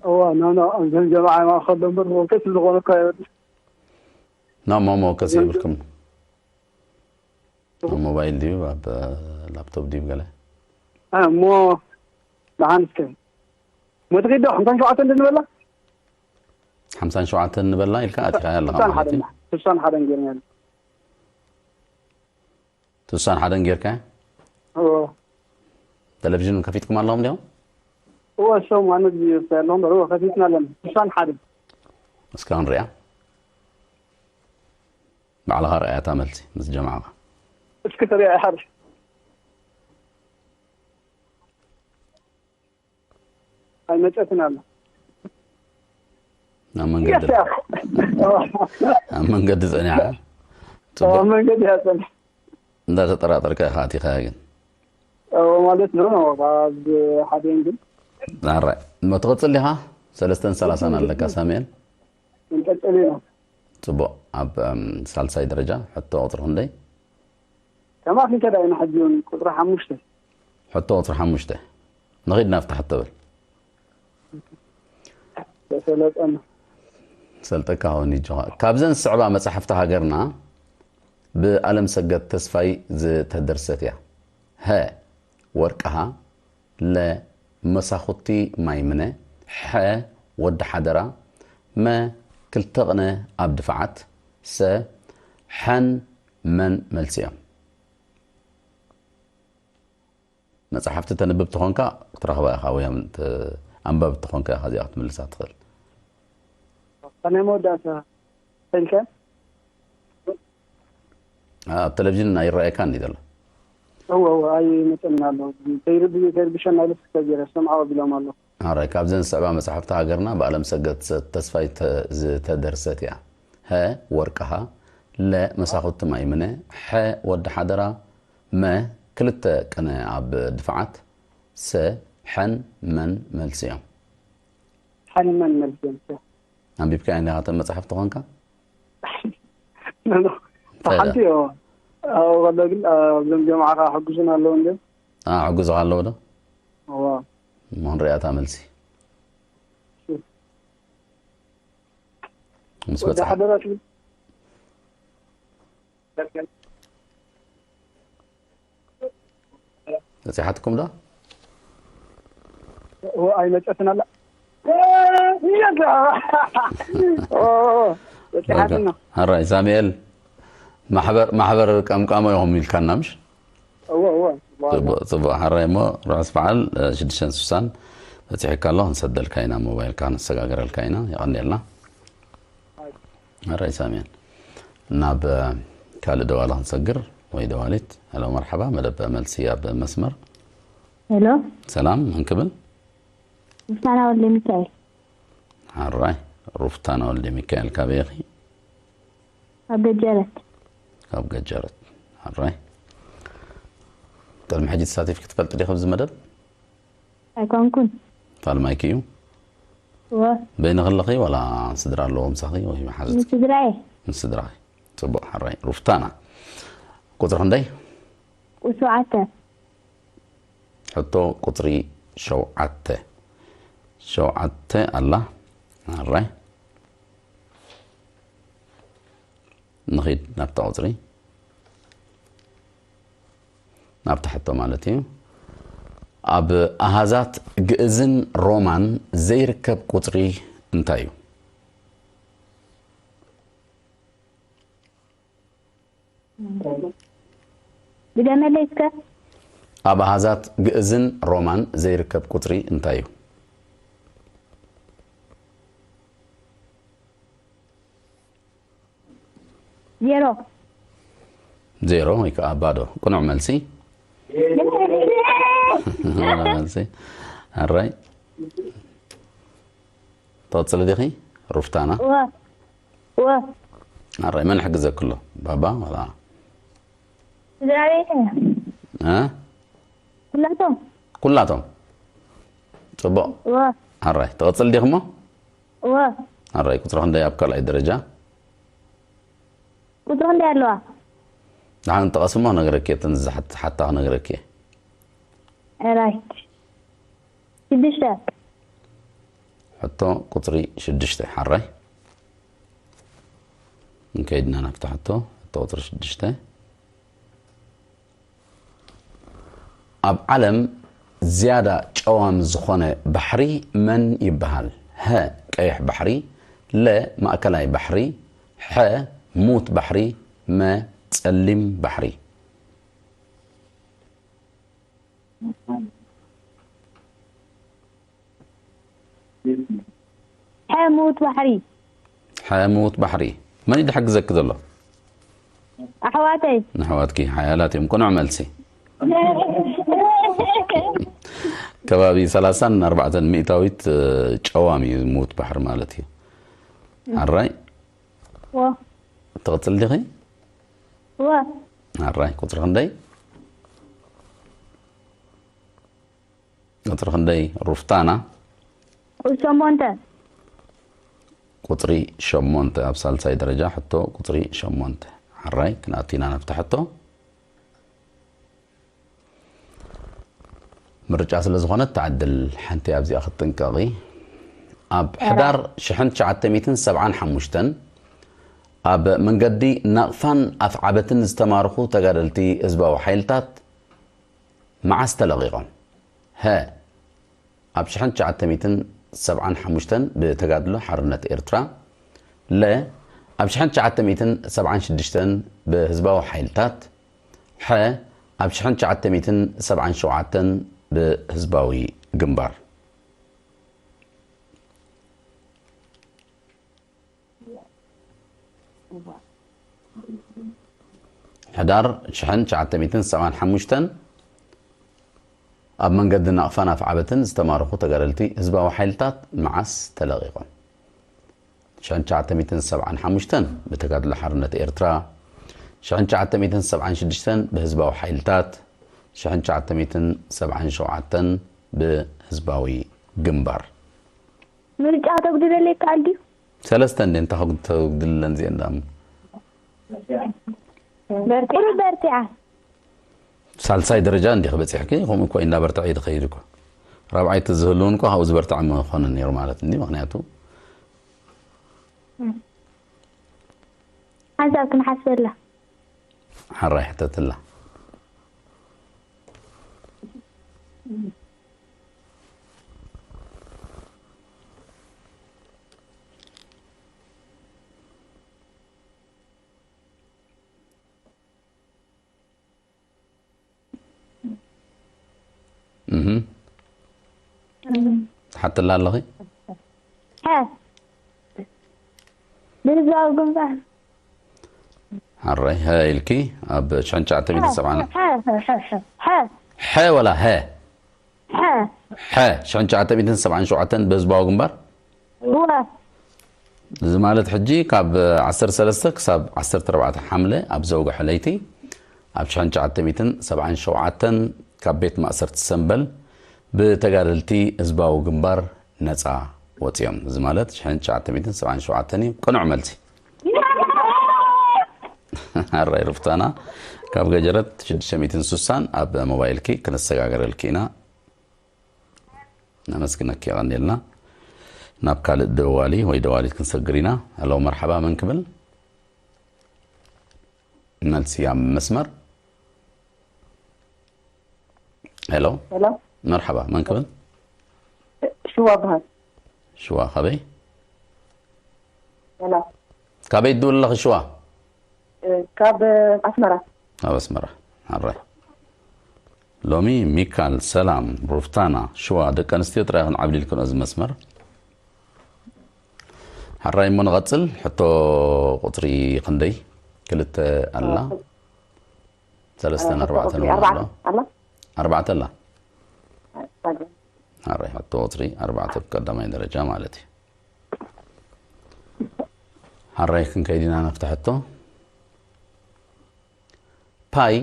እዋ፣ ኖ፣ ኖ፣ እዞም ጀማዓ ማእኸል ዶ እምበር መወከሲ ዝኾነ እኮ የብሉ። ኖ፣ ሞ መወከሲ የብልኩም። ኣብ ሞባይል ድዩ፣ ኣብ ላፕቶፕ ድዩ ገለ? እ፣ እሞ ደሓን እስከ። ሞ ትኺድ ዶ ሓምሳን ሸውዓተን እንድንበላ? ሓምሳን ሸውዓተን ንበላ ኢልካ ኣቲኻያ ኣለኻ ስሳን ማለት እዩ። ሓደን፣ ስሳን ሓደን ጌርና። ስሳን ሓደን ጌርካ? እዎ። ቴሌቪዥን ከፊትኩም ኣለኹም ዲኹም? እዎ፣ እሶም ዋና ግዜ ይወስድ ኣለኹም፣ እዎ፣ ከፊትና ኣለና። ስሳን ሓደን። እስከ ክንሪኣ። ባዕልኻ ርኣያ እታ መልሲ ምስ ጀማዕኻ። እስኪ ትሪኣ ሓደን። ኣይመጸትን ኣላ። ኣብ መንገዲ፣ የስ፣ የስ። ኣብ መንገዲ ጸኒሓ። ኣብ ጽቡቕ። መንገዲ እያ ጸኒሓ። እንዳተጠራጠርካ ኢኻ ኣቲኻያ ግን። እዎ፣ ማለት ድሮ ነው፣ ካብ ሓደ ግን። ኣራይ። እሞ ትቕጽል ዲኻ? ሰለስተን ሰላሳን ኣለካ ሳሙኤል። እንቀጽል ኢና። ጽቡቕ። ኣብ፣ እም፣ ሳልሳይ ደረጃ ሕቶ ቁጽሪ ክንደይ? ከማኺ ከዳ ኢና ሕጂ እውን ቁጽሪ ሓሙሽተ። ሕቶ ቁጽሪ ሓሙሽተ። ንኺድ ናብታ ሕቶ በል። ተሰለጠና። ሰልጠካ ሆኒ ጆኻ። ካብዘን ዝስዕባ መጻሕፍቲ ሃገርና ብኣለም ሰገድ ተስፋይ ዝተደርሰት እያ። ሀ ወርቅሃ፣ ለ መሳኹቲ ማይምነ፣ ሐ ወዲ ሓደራ፣ መ ክልተ ቅነ ኣብ ድፋዓት፣ ሰ ሐን መን መልሲ እዮም። መጽሓፍቲ ተንብብ ተኾንካ ክትረኽባ ኢኻ፣ ወይ ኣም-፣ ተ-፣ ኣንባቢ ተኾንካ ኢኻ እዚኣ ክትምልሳ ትኽእል። ከመይ መወዳእታ ኢልካ? ኣብ ቴሌቪዥን ኣይረኣየካን እዩ ዘሎ። እወ፣ እወ፣ ኣይመጸና ኣሎ። ከይርብ-፣ ከይርብሸና ኢለ ስክተ ገይረ፣ ሰምዓ ኣቢሎም ኣሎ። ኣራይ፣ ካብዘን ዝስዕባ መጻሕፍቲ ሃገርና ብኣለም ሰገድ ሰ-፣ ተስፋይ ተ-፣ ዝተደርሰት እያ። ሀ ወርቅሃ፣ ለ መሳኹቲ ማይምነ፣ ሐ ወዲ ሓደራ፣ መ ክልተ ቅነ ኣብ ድፋዓት፣ ሰ ሐን መን መልሲ እዮም። ሐን መን መልሲ እዮም። ኣንቢብካ እንዲኻ እተን መጻሕፍቲ ኾንካ? ኖ፣ ኖ። እንታይ ሓንቲ እያ? እዮ። ኣብኡ ከሎ ግን፣ ኣብዞም ጀምዓ ከዓ ሕጉስን ኣለዉ እንድዮም። ኣ፣ ሕጉዝኻ ኣለዉ ዶ? እዋ። እሞ ክንሪኣ እታ መልሲ። እሺ። ምስ ወዲ በጽሓ-፣ ሓደራ ትብል። በጺሓትኩም ዶ? ኦ፣ ኣይመጸትን ኣላ። ኦ፣ በጺሓትና። ኣራይ፣ ሳሙኤል፣ ማሕበር፣ ማሕበር ቀምቃሞ ኢኹም ኢልካና፣ ምሽ? እወ፣ እወ። ጽቡቕ፣ ጽቡቕ። ሓራይ እሞ፣ ርሑስ በዓል፣ እ፣ ሽዱሽተን ስሳን በጺሕካ ኣሎ፣ ክንሰደልካ ኢና፣ ሞባይልካ ክንሰጋገረልካ ኢና። የቐንየልና። ኣራይ ሳሚያን። ናብ፣ እ፣ ካልእ ደዋሊ ክንሰግር ወይ ደዋሊት። ሄሎ፣ መርሓባ፣ መደብ መልሲ ኣብ መስመር። ሄሎ። ሰላም፣ መን ክብል? ሩፍታና ወልደ ሚካኤል። ኣራይ፣ ሩፍታና ወልደ ሚካኤል፣ ካበይ ኢኺ? ካብ ገጀረት። ካብ ገጀረት። ኣራይ። ቅድሚ ሕጂ ተሳቲፍኪ ትፈልጢ ዲኺ ኣብዚ መደብ? ኣይኮንኩን። ፋልማይኪ እዩ? እወ። በይንኺ ኣለኺ ዋላ ስድራ ኣለዎ ምሳኺ ወይ መሓዙትኪ? ምስ ስድራየ። ምስ ስድራኺ። ጽቡቕ፣ ሓራይ። ሩፍታና። ቁጽሪ ክንደይ? ቁጽሪ ሸውዓተ። ሕቶ ቁጽሪ ሸውዓተ። ሸውዓተ ኣላ። ኣራይ። ንኺድ ናብታ ቁጽሪ። ናብታ ሕቶ ማለት እዩ። ኣብ ኣሃዛት ግእዝን ሮማን ዘይርከብ ቁጽሪ እንታይ እዩ? ድገመለይ እስከ። ኣብ ኣሃዛት ግእዝን ሮማን ዘይርከብ ቁጽሪ እንታይ እዩ? ዜሮ። ዜሮ ወይ ከዓ ባዶ። ቅኑዕ መልሲ። ቅኑዕ መልሲ። ኣራይ። ትቕጽሊ ዲኺ? ሩፍታና? እወ። እወ። ኣራይ፣ መን ይሕግዘኪ ኣሎ? ባባ ዋላ? ስድራ ቤት። እ? ኩላቶም። ኩላቶም? ጽቡቕ። እወ። ኣራይ፣ ትቕጽሊ ዲኺ እሞ? እወ። ኣራይ፣ ቁጽሪ ክንደይ ኣብ ካልኣይ ደረጃ? ቁጽሪ ክንደይ ኣለዋ? ደሓን ጥቀሲ እሞ ክነግረኪ እየ፣ እተን ዝሓት-፣ ሓታ ክነግረኪ እየ። ራይት። ሽዱሽተ። ሕቶ ቁጽሪ ሽዱሽተ፣ ሓራይ። እንከይድና ናብታ ሕቶ፣ ሕቶ ቁጽሪ ሽዱሽተ። ኣብ ዓለም ዝያዳ ጨዋም ዝኾነ ባሕሪ መን ይበሃል? ሀ፣ ቀይሕ ባሕሪ፣ ለ፣ ማእከላይ ባሕሪ፣ ሐ፣ ሙት ባሕሪ፣ መ፣ ጸሊም ባሕሪ። ሐ፣ ሙት ባሕሪ። ሐ፣ ሙት ባሕሪ። መን እዩ ዝሕግዘኪ ዘሎ? ኣሕዋተይ። ንኣሕዋትኪ ሓያላት እዮም። ቅኑዕ መልሲ። ከባቢ ሰላሳን ኣርባዕተን ሚእታዊት፣ እ፣ ጨዋም እዩ ሙት ባሕሪ ማለት እዩ። ኣራይ? ወ። ትቕጽል ዲኺ? ወ። ኣራይ፣ ቁጽሪ ክንደይ? ቁጽሪ ክንደይ ሩፍታና? ቁጽሪ ሸሞንተ። ቁጽሪ ሸሞንተ፣ ኣብ ሳልሳይ ደረጃ ሕቶ ቁጽሪ ሸሞንተ። ሓራይ፣ ክንኣቱ ኢና ናብታ ሕቶ። ምርጫ ስለ ዝኾነት፣ ተዓድል ሓንቲ ኣብዚኣ ክትጥንቀቒ ኣብ ሕዳር ሽሕን ትሽዓተ ሚእትን ሰብዓን ሓሙሽተን ኣብ መንገዲ ናቕፋን ኣፍዓበትን ዝተማረኹ ተጋደልቲ ህዝባዊ ሓይልታት መዓስ ተለቒቖም? ሀ፣ ኣብ ሽሕን ትሽዓተ ሚእትን ሰብዓን ሓሙሽተን ብተጋድሎ ሓርነት ኤርትራ። ለ፣ ኣብ ሽሕን ትሽዓተ ሚእትን ሰብዓን ሽዱሽተን ብህዝባዊ ሓይልታት። ሐ፣ ኣብ ሽሕን ትሽዓተ ሚእትን ሰብዓን ሸውዓተን ብህዝባዊ ግንባር። ሕዳር ሽሕን ትሽዓተ ሚእትን ሰብዓን ሓሙሽተን ኣብ መንገዲ ናቕፋን ኣፍዓበትን ዝተማረኹ ተጋደልቲ ህዝባዊ ሓይልታት መዓስ ተለቒቖም? ሽሕን ትሽዓተ ሚእትን ሰብዓን ሓሙሽተን ብተጋድሎ ሓርነት ኤርትራ፣ ሽሕን ትሽዓተ ሚእትን ሰብዓን ሽዱሽተን ብህዝባዊ ሓይልታት፣ ሽሕን ትሽዓተ ሚእትን ሰብዓን ሸውዓተን ብህዝባዊ ግንባር። ምርጫ ተጉድለለይ ይከኣል ድዩ? ሰለስተ እንዴ እንታይ ከጉድ-፣ ተጉድለን እዚአን ዳም? በርቲዓ። ቁሩብ በርቲዓ። ሳልሳይ ደረጃ እንዲኺ በፂሕኪ፣ ከምኡ እኮ እንዳበርትዐ እዩ ዝኸይድ እኮ። ራብዓይ ተዝህልውን እኮ ካብኡ ዝበርትዐ ምኾነ ነይሩ ማለት እንዲ፣ ምኽንያቱ ሓንሳብ ክንሓስበላ። ሓራይ ሕተትላ። እህ። ትሓትላ ኣለኺ? ሐ። ብህዝባዊ ግንባር። ሓራይ፣ ሀ ኢልኪ ኣብ ሽሕን ትሽዓተ ሚእትን ሰብዓን። ሐ፣ ሐ፣ ሐ፣ ሐ፣ ሐ። ሐ ወላ ሀ? ሐ። ሐ፣ ሽሕን ትሽዓተ ሚእትን ሰብዓን ሸውዓተን ብህዝባዊ ግንባር? እወ። እዚ ማለት ሕጂ ካብ ዓሰርተ ሰለስተ ክሳብ ዓሰርተ ኣርባዕተ ሓምለ ኣብ ዘውግሐ ለይቲ ኣብ ሽሕን ትሽዓተ ሚእትን ሰብዓን ሸውዓተን ካብ ቤት ማእሰርቲ ሰምበል ብተጋደልቲ ህዝባዊ ግንባር ነጻ ወጺኦም። እዚ ማለት ሽሕን ትሽዓተ ሚእትን ሰብዓን ሸውዓተን እዩ። ቅኑዕ መልሲ። ኣራይ ሩፍታና ካብ ገጀረት ሽዱሽተ ሚእትን ስሳን ኣብ ሞባይልኪ ክነሰጋገረልኪ ኢና። ነመስግነኪ፣ የቐንየልና። ናብ ካልእ ደዋሊ ወይ ደዋሊት ክንሰግር ኢና። ሄሎ፣ መርሓባ፣ መን ክብል? መልሲ ኣብ መስመር። ሄሎ። ሄሎ። መርሓባ፣ መን ክብል? ሽዋ በሃል። ሽዋ፣ ካበይ? ሄሎ። ካበይ ትድውል ኣለኺ ሽዋ? እ፣ ካብ ኣስመራ። ካብ ኣስመራ። ኣራይ። ሎሚ ሚካል፣ ሰላም፣ ሩፍታና፣ ሽዋ፣ ደቂ ኣንስትዮ ጥራይ ይኹን ዓብሊልክን እዚ መስመር። ሓራይ እሞ ንቐጽል። ሕቶ ቁጽሪ ክንደይ? ክልተ ኣላ። ሰለስተን ኣርባዕተን እውን ኣሎ። ኣላ? ኣርባዕተ ኣላ። ኣርባዕተ። ሓራይ ሕቶ ቁጽሪ ኣርባዕተ ብቀዳማይ ደረጃ ማለት እዩ። ሓራይ ክንከይድ ኢና ናብቲ ሕቶ። ፓይ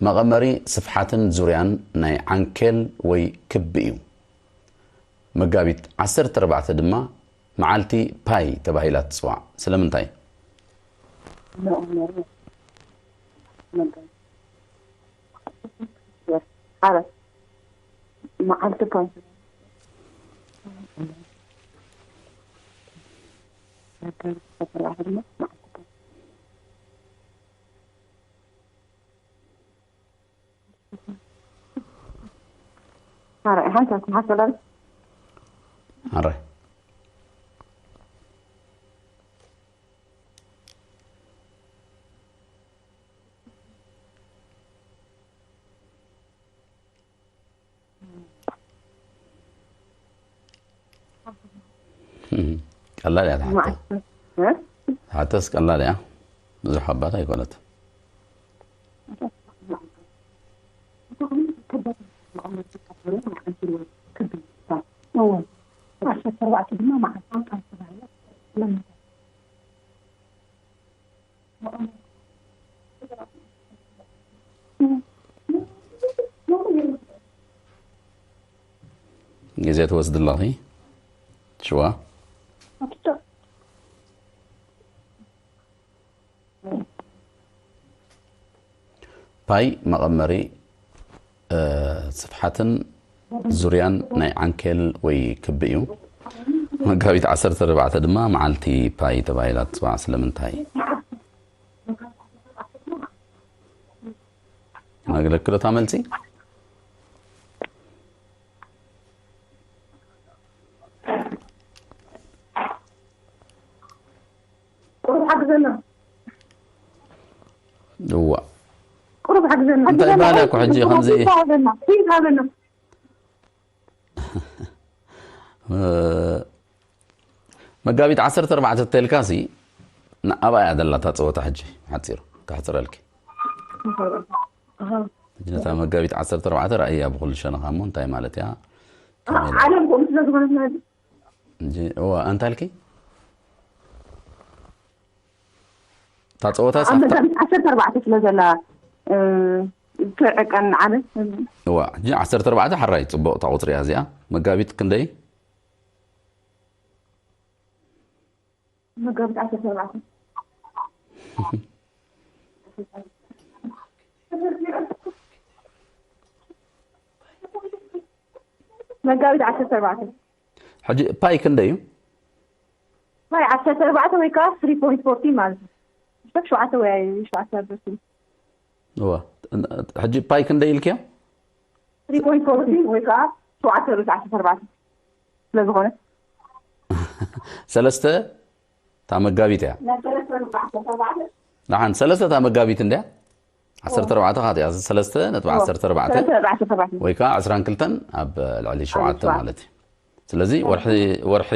መቐመሪ ስፍሓትን ዙርያን ናይ ዓንኬል ወይ ክቢ እዩ። መጋቢት ዓሰርተ ኣርባዕተ ድማ መዓልቲ ፓይ ተባሂላ ትጽዋዕ። ስለምንታይ? መቐመሪ መጋቢት ዓሰርተ መዓልቲ ፓይ። መጋቢት ዓሰርተ ኣርባዕተ ድማ መዓልቲ ፓይ። ሓራይ ሓንሳብ ክሓሰላ። ሓራይ። ቀላል እያ ትሓቶ። መዓልቲ፣ እ? ትሓቶስ ቀላል እያ። ብዙሕ ኣባት ኣይኮነት። እወ። ዓሰርተ ኣርባዕተ ድማ መዓልቲ ቃል ተባሂላ። ስለምንታይ? ግዜ ትወስድ ኣለኺ ሽዋ። ፓይ መቐመሪ፣ እ፣ ስፍሓትን ዙርያን ናይ ዓንኬል ወይ ክቢ እዩ። መጋቢት ዓሰርተ ኣርባዕተ ድማ መዓልቲ ፓይ ተባሂላ ትፅዋዕ። ስለምንታይ? ነግለክሎ እታ መልሲ? ቁሩብ ሓግዘና። እዋ። ቁሩብ ሓግዘና። እንታይ ባልያ እኮ ሕጂ ከምዚ ሓግዘና። ሓግዘና። መጋቢት ዓሰርተ ኣርባዕተ ተልካሲ፣ ኣብኣ እያ ዘላ እታ ፀወታ። ሕጂ ሓፂሩ ከሕፅረልኪ። ሕጂ ነታ መጋቢት ዓሰርተ ኣርባዕተ ራእያ ብኩሉ ሸነኻ እሞ እንታይ ማለት እያ? ከመይ ኢላ? ዓለም ከምኡ ስለ ዝኾነት ማለት እዩ። እንጂ እዋ፣ እንታይ ኢልኪ? እታ ፀወታ ኣብ መጋቢት ዓሰርተ ኣርባዕተ ስለ ዘላ፣ እ፣ ትዕቀን ዓለም። እዋ፣ ሕጂ ዓሰርተ ኣርባዕተ ሓራይ ፅቡቕ እታ ቁፅሪ እያ እዚኣ። መጋቢት ክንደይ? መጋቢት ዓሰርተ ኣርባዕተ። መጋቢት ዓሰርተ ኣርባዕተ። ሕጂ ፓይ ክንደይ እዩ? ፓይ ዓሰርተ ኣርባዕተ ወይ ከዓ ትሪ ፖይንት ፎርቲ ማለት እዩ። ሸውዓተ ወይ ሸውዓተ ፐርሰንት። እዋ፣ ሕጂ ፓይ ክንደይ ኢልክዮ? ትሪ ፖይንት ፎርቲ ወይ ከዓ ሸውዓተ ርብዒ ዓሰርተ ኣርባዕተ ስለ ዝኾነ። ሰለስተ እታ መጋቢት እያ። ናይ ሰለስተ ርብዒ ዓሰርተ ኣርባዕተ። ደሓን ሰለስተ እታ መጋቢት እንድያ። ዓሰርተ ኣርባዕተ ካት እያ። ሰለስተ ነጥቢ ዓሰርተ ኣርባዕተ ሰለስተ ርብዒ ዓሰርተ ኣርባዕተ። ወይ ከዓ ዕስራን ክልተን ኣብ ልዕሊ ሸውዓተ ሸውዓተ። ማለት እዩ። ስለዚ ወርሒ፣ ወርሒ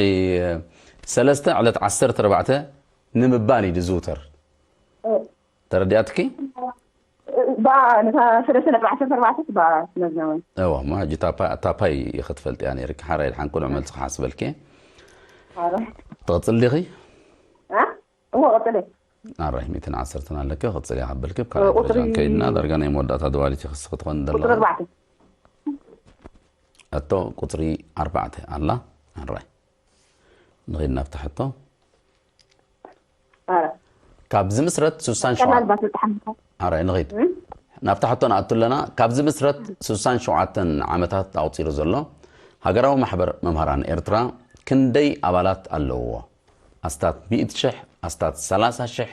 ሰለስተ ዕለት ዓሰርተ ኣርባዕተ ንምባል እዩ ዝዝውተር። እ። ተረዲኣትኪ? ባ፣ ነታ ሰለስተ ነጥቢ ዓሰርተ ኣርባዕተ ባ መዝናወይ። እዋ፣ እሞ ሕጂ እታ ፓ-፣ እታ ፓይ ክትፈልጥያ ነይርኪ። ሓራይ ድሓን ቁኑዕ መልሲ ክሓስበልኪ። ኣረ። ትቕጽል ዲኺ? እ? እዎ፣ ቀጽለ። ኣራይ፣ ሚእትን ዓሰርተን ኣለኪ፣ ክቕጽል እያ ከበልኪ። ኣብ ካልኣይ ቁጽሪ ደረጃ ከይድና፣ ዳርጋ ናይ መወዳእታ ደዋሊት ክስኺ ትኾን ቁጽሪ ዘለኹ። ኣርባዕተ። ሕቶ ቁጽሪ ኣርባዕተ ኣላ። ኣራይ። ንኺድ ናብታ ሕቶ። ኣረ። ካብ ዝምስረት ስሳን ሸውዓተ ቀላል ባትሪ ተሓምልካ። ኣረ ንኺድ እም? ናብታ ሕቶ ንኣቱ ኣለና። ካብ ዝምስረት ስሳን ሸውዓተን ዓመታት ኣቑጺሩ ዘሎ ሃገራዊ ማሕበር መምሃራን ኤርትራ ክንደይ ኣባላት ኣለውዎ? ኣስታት ሚእቲ ሽሕ፣ ኣስታት ሰላሳ ሽሕ፣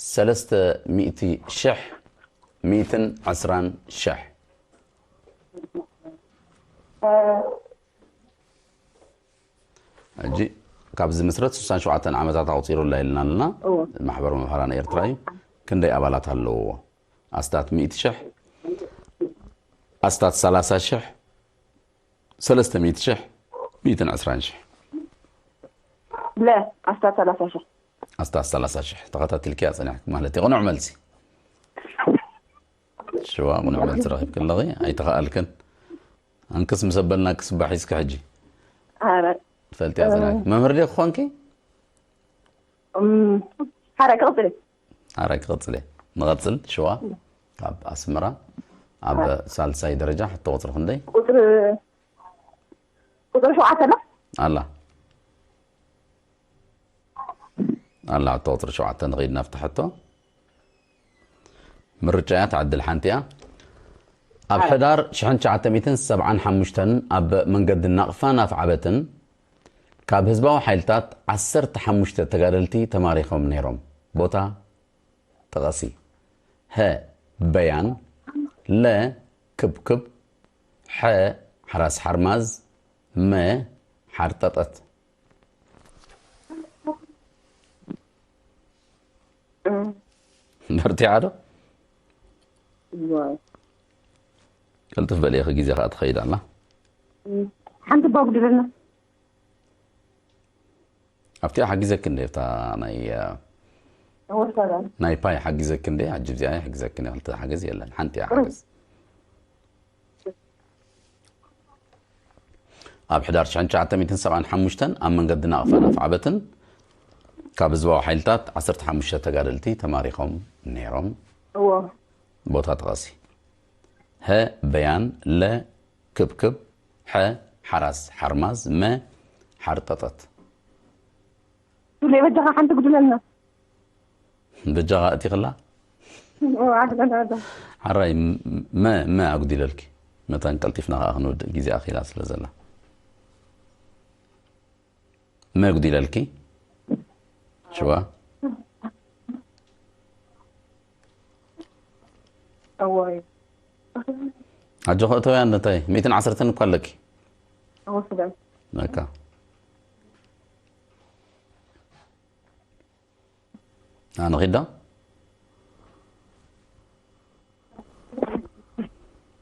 ሰለስተ ሚእቲ ሽሕ፣ ሚእትን ዕስራን ሽሕ። ሕጂ ካብ ዝምስረት ስሳን ሸውዓተን ዓመታት ኣቑጺሩ ኣሎ ኢልና ኣለና። እዎ። ማሕበር መምሃራን ኤርትራ እዩ። ክንደይ ኣባላት ኣለውዎ? ኣስታት ሚእቲ ሽሕ፣ ኣስታት ሰላሳ ሽሕ፣ ሰለስተ ሚእቲ ሽሕ፣ ሚእትን ዕስራን ሽሕ። ለ ኣስታት ሰላሳ ሽሕ። ኣስታት ሰላሳ ሽሕ። ተኸታቲልኪ ኣጸኒሕኪ ማለት እዩ። ቅኑዕ መልሲ። ሽዋ ቅኑዕ መልሲ ረኺብኪ ኣለኺ። ኣይተኸኣልክን። ኣንክስ ምስ ኣበልና ክስባሕ ሒዝኪ ሕጂ። ኣረ። ትፈልጥያ ጽናሕ። መምህር ዲኺ ኮንኪ? እም፣ ሓራይ ክቕጽል እየ። ሓራይ ክቕጽል እየ። ንቐጽል ሽዋ ካብ ኣስመራ ኣብ ሳልሳይ ደረጃ ሕቶ ቁጽሪ ክንደይ? ቁጽሪ፣ ቁጽሪ ሸውዓተ ኣሎ? ኣላ። ኣላ ሕቶ ቁጽሪ ሸውዓተ ንኸይድ ናብቲ ሕቶ። ምርጫ እያ፣ ትዕድል ሓንቲ እያ። ኣብ ሕዳር ሽሕን ትሽዓተ ሚእትን ሰብዓን ሓሙሽተን ኣብ መንገዲ ናቕፋን ኣፍዓበትን ካብ ህዝባዊ ሓይልታት ዓሰርተ ሓሙሽተ ተጋደልቲ ተማሪኾም ነይሮም። ቦታ ጥቐሲ። ሀ በያን፣ ለ ክብክብ፣ ሐ ሓራስ ሓርማዝ፣ መ ሓርጠጠት። እም፣ በርቲዓ ዶ? ዋው። ቅልጥፍ በል ኢኺ፣ ግዜ ከኣ ትኸይድ ኣላ። እም፣ ሓንቲ ባጉድለና። ኣብቲኣ ሓጊዘኪ እንደ፣ ኣብታ ናይ፣ እ፣ ወሰዳን። ናይ ፓይ ሓጊዘኪ እንደ፣ ሕጂ ኣብዚኣ ኣይሓግዘኪን እየ፣ ክልተ ሓገዝ የለን። ሓንቲ እያ ቁሩብ። ሓገዝ። ኣብ ሕዳር ሽሕን ትሽዓተ ሚእትን ሰብዓን ሓሙሽተን ኣብ መንገዲ ናቕፋን ኣፍዓበትን ካብ ህዝባዊ ሓይልታት ዓሰርተ ሓሙሽተ ተጋደልቲ ተማሪኾም ነይሮም። እዎ። ቦታ ጥቐሲ። ሀ በያን፣ ለ ክብክብ፣ ሐ ሓራስ ሓርማዝ፣ መ ሓርጠጠት። ቱሌ በጃኻ ሓንቲ ጉድለልና። በጃኻ እቲኽላ? እዎ፣ ኣግለና ኣሎ። ሓራይ መ፣ መ ኣጉዲለልኪ። መታን ቀልጢፍና ከኣ ክንውድእ ግዜ ኣኺላ ስለ ዘላ። መጉዲለልኪ ሽዋ እዋይ ኣጆ ከእተውያ ነታይ ሚእትን ዓሰርተን እኳ ኣለኪ ወስደን በቃ ኣነ ኺዳ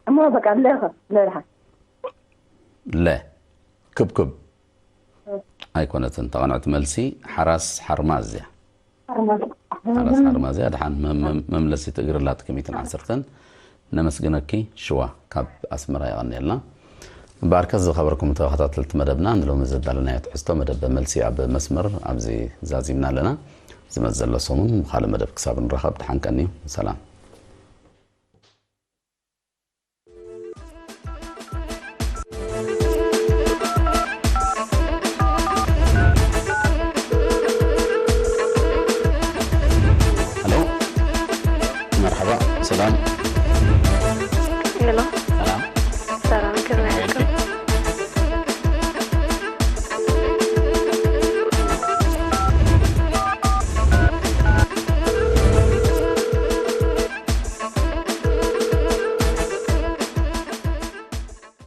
እሞ በቃ ለኸ ለርሃ ለ ክብክብ ኣይኮነትን ተቐንዕቲ መልሲ ሓራስ ሓርማዝ እያ ሓራስ ሓርማዝ እያ ድሓን መ- መ- መምለሲት እግሪ ኣላትኪ ሚእትን ዓሰርተን ነመስግነኪ ሽዋ ካብ ኣስመራ የቐንየልና እምበኣርከስ ዝኸበርኩም ተኸታተልቲ መደብና ንሎሚ ዘዳለናዮ ትሕዝቶ መደብ መልሲ ኣብ መስመር ኣብዚ ዛዚምና ኣለና ዝመፅ ዘሎ ሰሙን ብካልእ መደብ ክሳብ ንራኸብ ድሓን ቀንዩ ሰላም